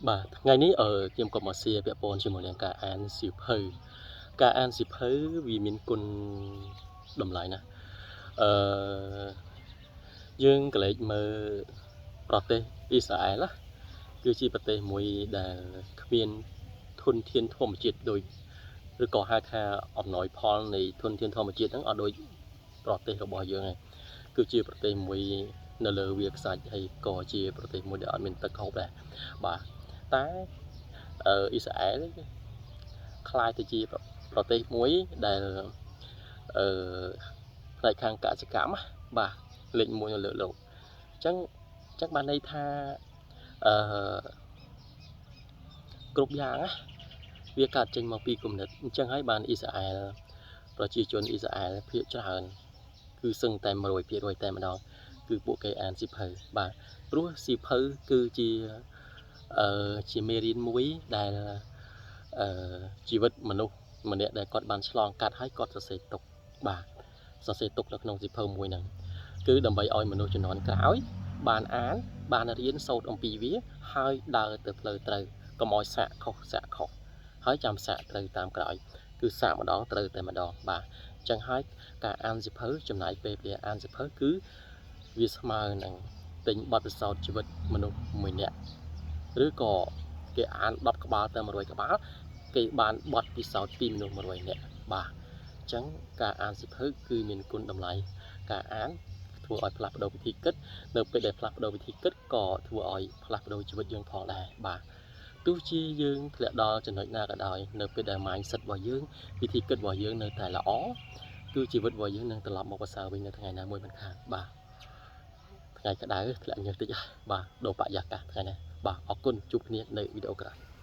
បាទថ្ងៃនេះខ្ញុំក៏មក share ពាក់ព័ន្ធជាមួយនឹងការអានសៀវភៅការអានសៀវភៅវាមានគុណតម្លៃណាស់អឺយើងក្រឡេកមើលប្រទេសអ៊ីស្រាអែលណាគឺជាប្រទេសមួយដែលគ្មានធនធានធម្មជាតិដូចឬក៏ហៅថាអំណោយផលនៃធនធានធម្មជាតិហ្នឹងអត់ដូចប្រទេសរបស់យើងឯងគឺជាប្រទេសមួយនៅលើវាលខ្សាច់ហើយក៏ជាប្រទេសមួយដែលអត់មានទឹកហូបដែរបាទតែអ៊ីស្រាអែលក្លាយទៅជាប្រទេសមួយដែលអឺផ្នែកខាងកសិកម្មបាទលេខ1នៅលើលោកអញ្ចឹងបានន័យថាអឺគ្រប់យ៉ាងណាវាកើតចេញមកពីគំនិតអញ្ចឹងហើយបានអ៊ីស្រាអែលប្រជាជនអ៊ីស្រាអែលភាគច្រើនគឺសឹងតែ100%តែម្ដងគឺពួកគេអានសៀវភៅបាទព្រោះសៀវភៅគឺជាជាមេរៀនមួយដែលអឺជីវិតមនុស្សម្នាក់ដែលគាត់បានឆ្លងកាត់ហើយគាត់សរសេរទុកបាទសរសេរទុកនៅក្នុងសៀវភៅមួយហ្នឹងគឺដើម្បីឲ្យមនុស្សជំនាន់ក្រោយបានអានបានរៀនសូត្រអំពីវាហើយដើរទៅផ្លូវត្រូវកុំឲ្យសាកខុសសាកខុសហើយចាំសាកត្រូវតាមក្រោយគឺសាកម្ដងត្រូវតែម្ដងបាទអញ្ចឹងហើយការអានសៀវភៅចំណាយពេលវេលាអានសៀវភៅគឺវាស្មើនឹងទិញបទពិសោធន៍ជីវិតមនុស្សមួយនាក់ឬក៏គេអាន10ក្បាលទៅ100ក្បាលគេបានបទពិសោធន៍ពីមនុស្ស100នាក់បាទអញ្ចឹងការអានសៀវភៅគឺមានគុណតម្លៃការអានធ្វើឲ្យផ្លាស់ប្ដូរវិធីគិតនៅពេលដែលផ្លាស់ប្ដូរវិធីគិតក៏ធ្វើឲ្យផ្លាស់ប្ដូរជីវិតយើងផងដែរបាទទោះជាយើងធ្លាក់ដល់ចំណុចណាក៏ដោយនៅពេលដែល mindset របស់យើងវិធីគិតរបស់យើងនៅតែល្អគឺជីវិតរបស់យើងនឹងត្រឡប់មកប្រសើរវិញនៅថ្ងៃណាមួយមិនខានបាទថ្ងៃក្តៅធ្លាក់ញើសតិចបាទដូរបរិយាកាសថ្ងៃនេះបាទអរគុណជួបគ្នានៅវីដេអូក្រោយ។